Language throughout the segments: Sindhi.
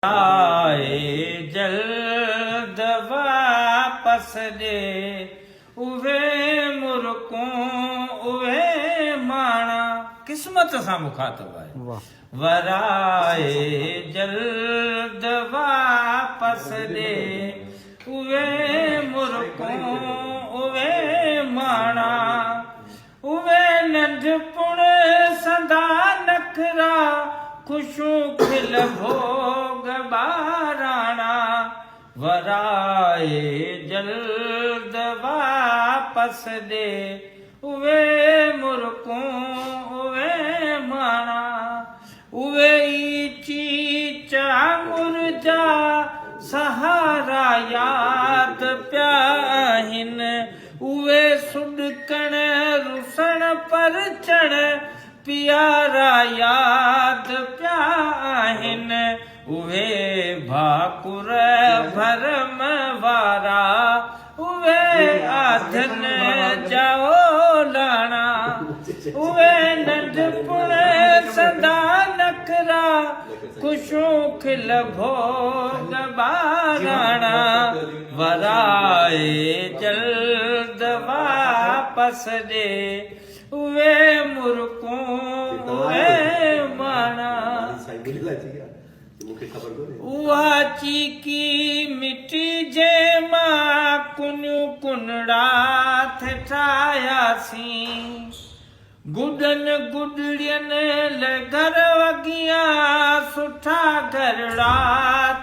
آء جلد واپس ڏي اهي مرڪون اهي ماڻا. قسمت سان مخاطب آهي. ورائي جلد واپس ڏي اهي مرڪون اهي ماڻا. اهي ننڍپڻ سندا نخرا، خوشيون کل ڀوڳ ٻاراڻا، ورائي جلد واپس ڏي، اهي مرڪون اهي ماڻا، اهي ئي چيچ آڱر جا سهارا ياد پيا آهن، اهي سڏڪڻ، رسڻ، پرچڻ پيارا ياد پيا آهن، اهي ڀاڪر ڀرم وارا، اهي آڌن جا اولاڻا، اهي ننڍپڻ سندا نخرا، خوشيون کل ڀوڳ ٻاراڻا، ورائي جلد واپس ڏي، اهي مرڪون اهي ماڻا. اها چيڪي مٽي جنهن مان ڪنيون ڪنڙا ٿي ٺاهياسين. گڏن گڏڙين لئه گهر وڳيان سٺا گهرڙا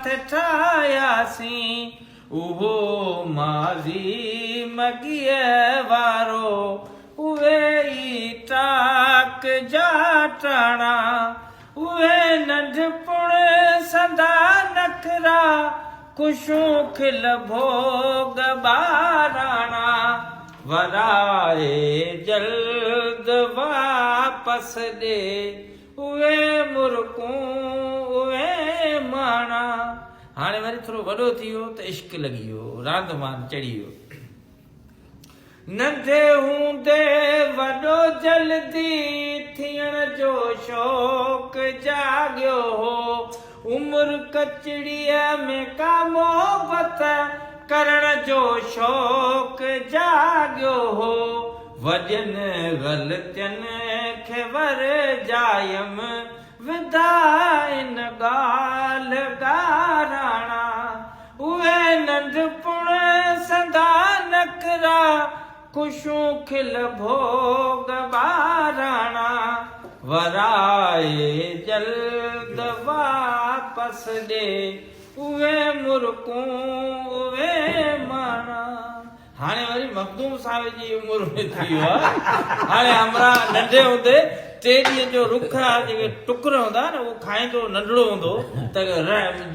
ٿي ٺاهياسين. اهو ماضي مڳيء وارو اهي ئي ٽاڪ جا ٽاڻا اهي ننڍپڻ سندا نخرا، خوشيون کل ڀوڳ ٻاراڻا، ورائي جلد واپس ڏي، اهي مرڪون اهي ماڻا. هاڻي وري ٿورو وڏو ٿي ويو ته عشق لڳي ويو، راند ماند چڙهي ويو. ننڍي هوندي وڏو جلدي ٿيڻ جو شوق جاڳيو هو. عمر ڪچڙيء ۾ ڪا محبت ڪرڻ جو شوق جاڳيو هو. وڏين غلطين کي ورجايم، وڌا ان ڳالهه ڳاراڻا. اهي ننڍپڻ سندا نخرا، خوشيون کل ڀوڳ ٻاراڻا، ورائي جلد واپس ڏي، اهي مرڪون اهي ماڻا. هاڻي وري مخدوم صاحب جي عمر ۾ ٿي ويو آهي. هاڻي همراهه ننڍي هوندي ٽي ڏينهن جو رک آ جيڪي ٽڪر هوندا نه اهو کائيندو هو ننڍڙو هوندو هو ته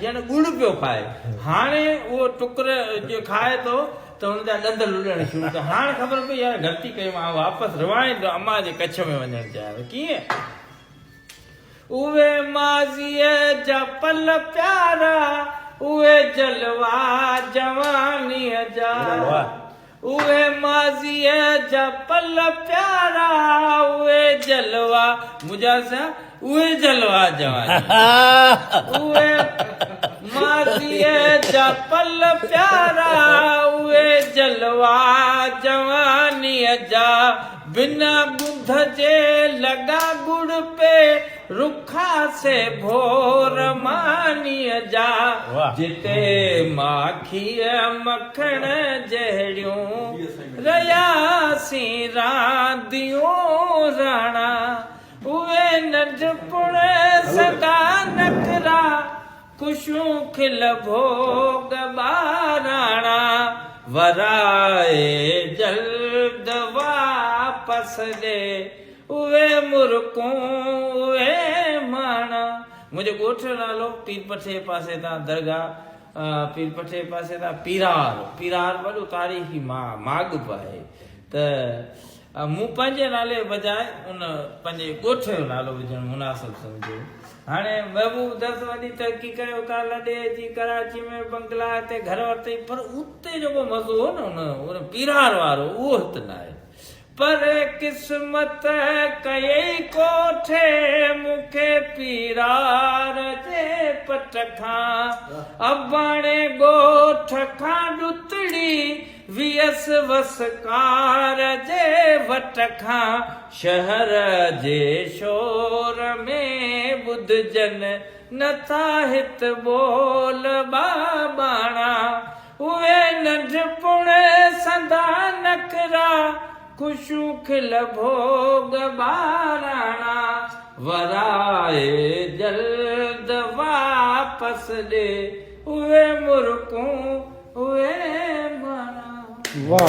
ڄڻ ڳڙ پيو کائي. هاڻي اهو ٽڪر جي کائي ٿو ته هن جا ڏند لڏڻ شروع ٿيا. هاڻ خبر پئي يار غلطي ڪئي مان واپس روائين امان جي ڪڇ ۾ وڃڻ چاهيان ٿو. ڪيئن؟ اهي ماضيء جا پل پيارا، اهي جلوا جوانيء جا. اهي ماضيء جا پل پيارا، اهي جلوا منهنجا سا، اهي جلوا جوانيء جا. اهي ماضيء جا پل پيارا، اهي جلوا جوانيء جا. بنا ڳنڌ جي لڳا ڳڙ پي رکا سي ڀور مانيء جا، جتي ماکيء مکڻ جهڙيون رهياسين رانديون راڻا، اهي ننڍپڻ سدا نخرا، خوشيون کل ڀوڳ ٻاراڻا، ورائي جلد واپس ڏي، اهي مرڪون اهي ماڻا. منهنجي ڳوٺ جو نالو پير پٺي جي پاسي تان درگاهه پير پٺي جي پاسي تان پيرار پيرار وڏو تاريخي ماڳ به آهي ته مون پنهنجي نالي بجاء ان پنهنجي ڳوٺ جو نالو وجهڻ مناسب سمجهيو. هاڻي محبوب درس وڏي ترقي ڪري اتان لڏي اچي ڪراچي ۾ بنگلا هتي گهر ورتائين پر اتي جيڪو مزو هو نه ان پيرار وارو اهو هت ناهي. پر قسمت ڪيئي ڪوٺي مون کي پيرار جي پٽ کان. اباڻي ڳوٺ کان ڏتڙي ويس وسڪار جي وٽ کان. شهر جي شور ۾ ٻڌجن نه ٿا هت ٻول ٻاٻاڻا. اهي ننڍپڻ سندا نخرا، خوشيون کل ڀوڳ ٻاراڻا. ورائي جلد واپس ڏي، اهي مرڪون اهي ماڻا. واھ.